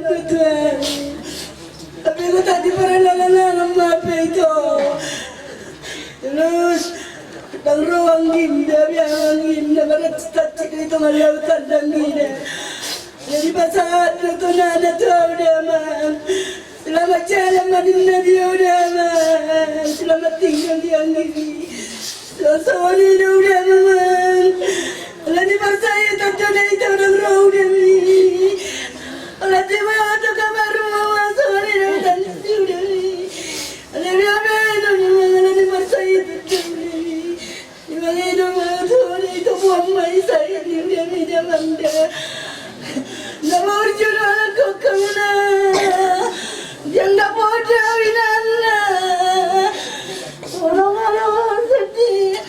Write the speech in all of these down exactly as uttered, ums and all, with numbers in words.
Tuhan. Tapi kau tadi pernah nangan-nangan maaf itu. Terus, ndang ro anggim, dia bilang anggim, dia bercita-cita itu ngalautan dan gini. Jadi pasahat tu nana tu au dia, Amang. Selamat jalan ma ninna dia, au dia, Amang. Selamat tinggal dia anggim. Songon i do, au dia, Amang. Alani marsahit do au dia, ndang ro au dia, Mi. Alani ma tu kabar, Amang, songon i do, au dia, Mi. Alani ma, Amang, alani marsahit do au dia, Mi. Imang i do, Amang, tu au dia, ito buang ma i sahit ni au dia, Mi, dia, Amang, dia. Na maurju do anak kokkang na. Dia ndang poda winanna. Olo, olo, sedih.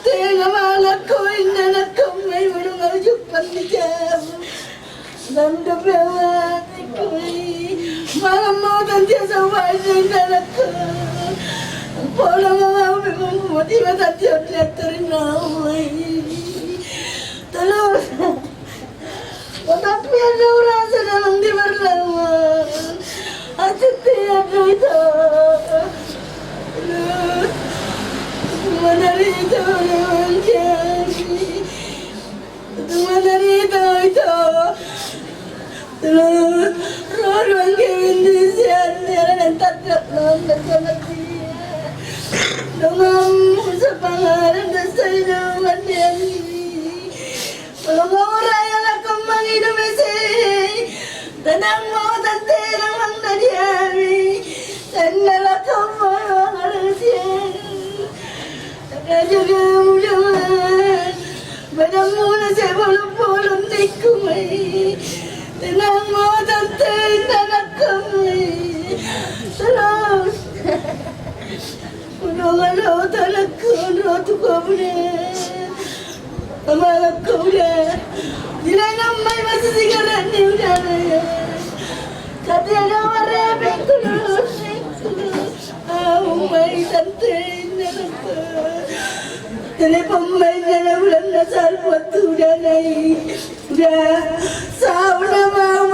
Tena mangan ko inna, anakku, mai molo ngau jumpang di jabu. Ndang dope mati ko i. Mangan ma au tantia sawaja inna, anakku. Pola ma au pe mambuat iba tantia diatorin au, mai. Tolong. Otak pian na urasa dalam di marlawan. Atik pian na ito. Manari ito na mangkian. Manari ito, ito. Ro ruang kewin di sian dia dan tadap non bersama dia. Dengan musuh pangaran dan saya mandiang. Molo nga ura i, alak on mangido mese. Tenang ma au tante, tenang ma au na di hami. Sandal alak on mangarusi. Raja gamu daman. Badanmu na sebolon-bolon, ningku, mai. Tenang ma au tante, inna, anakku, mai. Terus. Unang alo tanakku, ro tu kobune. Amalakku uda. Dilengan ma i masisigaran ni uda na. Kati ada warepek tulus. Au ma i tante, inna, anakku. Telepon ma i na bulan na salpu tu uda na i. Uda. Sauna ma